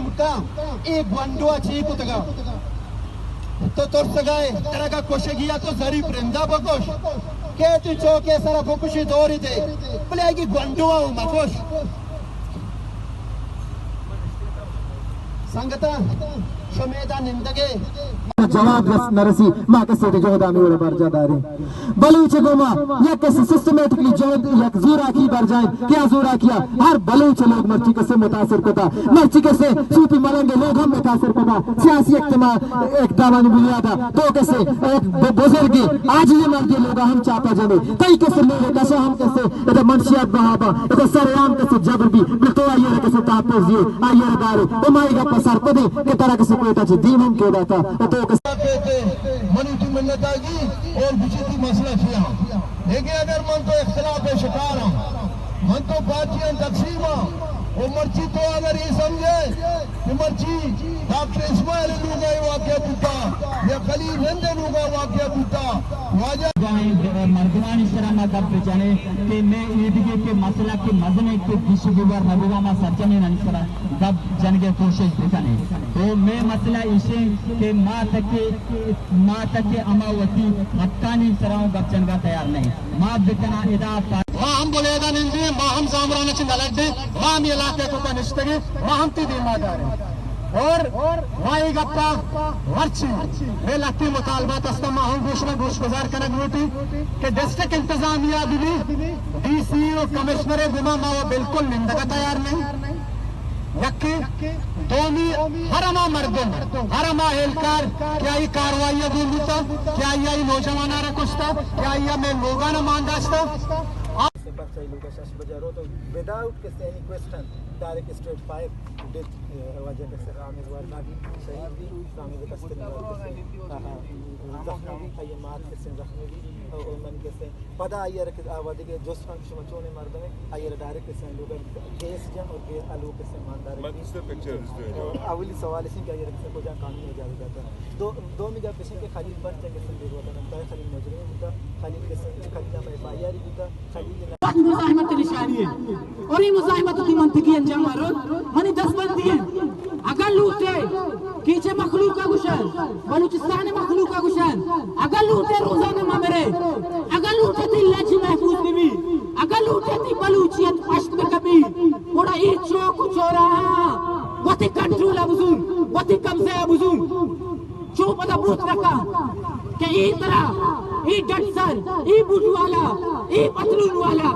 مکا، اے گونڈو ءَ چی کتگا؟ تو ترسگائے، ترا کا کشگی ءَ تو زری پرندہ بکش۔ کہ تئی چوکے سرا بکشی دوری دے، بلے اگی گونڈو ءَ مکش۔ سنگتاں، شمیدا نندگے۔ جواب رس نہ رسی، ما کسے تے جہد ہمے وڑ برجا داریں۔ بلوچ گوما یک کسے سسٹمیٹکلی جہد یک زوراکی برجائیں۔ کیا زوراکیا؟ ہر بلوچ لوگ مرچی کسے متاثر کتا، مرچی کسے صوفی ملنگ لوگ ہم متاثر کتا۔ سیاسی اجتماع اقدامانی بنیادا تو کسے ایک ب-، بزرگی آجی مردی لوگا ہم چاپا جنے۔ تئی کسے لوگ کسے ہم کسے ادا منشیات بہا با، ادا سر عام کسے جبر بی، بلے تو آئی ءَ را کسے تحفظ دیے، آئی ءَ را دارے۔ او ما اے گپ ءَ سرپدیں کہ ترا کسے کوئٹہ چہ دیم ہم کیداتا، او تو کسے منی تئی منت آگی اور گچی تئی مسئلہ چیا۔ لیکن اگر من تو اختلاف شکار ہاں، من تو پارٹیاں تقسیم ہاں، او مرچی تو اگر اے سمجھے کہ مرچی ڈاکٹر اسماعیل لوگا اے واقعہ بوتا یا خلیل رند لوگا واقعہ بوتا، واجہ مردمانی سرا ما گپ بجنیں کہ مئے ایدگہ کہ مسئلہ کہ مزنیں کہ گیش و گیوار نہ بوگا، ما سرجمینانی سرا گپ جنگے کوشش بکنیں۔ تو مئے مسئلہ ایشیں کہ ما تکے، ما تکے ہما وتی حقانی سرا گپ جنگا تیار نہیں۔ ما بکنا ادا پا-، ما ہم بلیدہ نندیں، ما ہم زامران چہ نلڈیں، ما ہم علاقے کو کا نشتگیں، ما ہم تی دیما داریں۔ اور ما اے گپا مرچی مئے لہتیں مطالبات ہستاں، ما ہم گوشنا گوش گزار کنگ لوٹیں کہ ڈسٹرکٹ انتظامیہ بہ بی، ڈی سی و کمشنر گوما ما و بالکل نندگا تیار نہیں۔ یکے، دومی، ہر ہما مردم، ہر ہما اہلکار کہ آئی کاروائی گون بوتا، کہ آئی آئی نوجواناں را کشتا، کہ آئی مئے لوگاں مان داشتا۔ پرچہ لوگ شش بجہ رو تو وداؤٹ کس any question direct street fire death وجہ کس آمیز وار نہ بی، شہید بی، آمیز کس زخمی بی، آئی مات کس زخمی بی، او من کس پدا آئی ءَ را کہ آ وھدیگہ جست کنت کہ شما چونیں مردمے، آئی ءَ را ڈائریکٹ کسے لوگ ءَ کیس جن اور کیس آ لوگ کسے ماندار من دوسرے پکچر دوسرے جو۔ اولی سوال اش کہ آئی ءَ را کسے کجا قانونی اجازت داتا۔ دو، دومی گپ اش کہ خلیل بٹ کسے بے وطن تا، خلیل مجرم بوتا، خلیل کسے، خلیل نام ایف آئی آر بوتا، خلیل نہ وقت مزاحمت نشانی ہے اور یہ مزاحمت کی منطقی انجام آ رہا منی دست بندی ہے۔ اگر لوٹے کہ چہ مخلوق ءَ گوشن، بلوچستان ءِ مخلوق ءَ گوشن، اگر لوٹے روزانہ مہ مرے، اگر لوٹے تئی لج محفوظ بہ بی، اگر لوٹے تئی بلوچیت پشت بہ کپی، گڑا اے چوک و چوراہا وتی کنٹرول ءَ بزور، وتی قبضہ ءَ بزور۔ چو پدا بوت نہ کن کہ اے ترا، اے ڈٹ سر، اے بوٹ والا، اے پتلون والا۔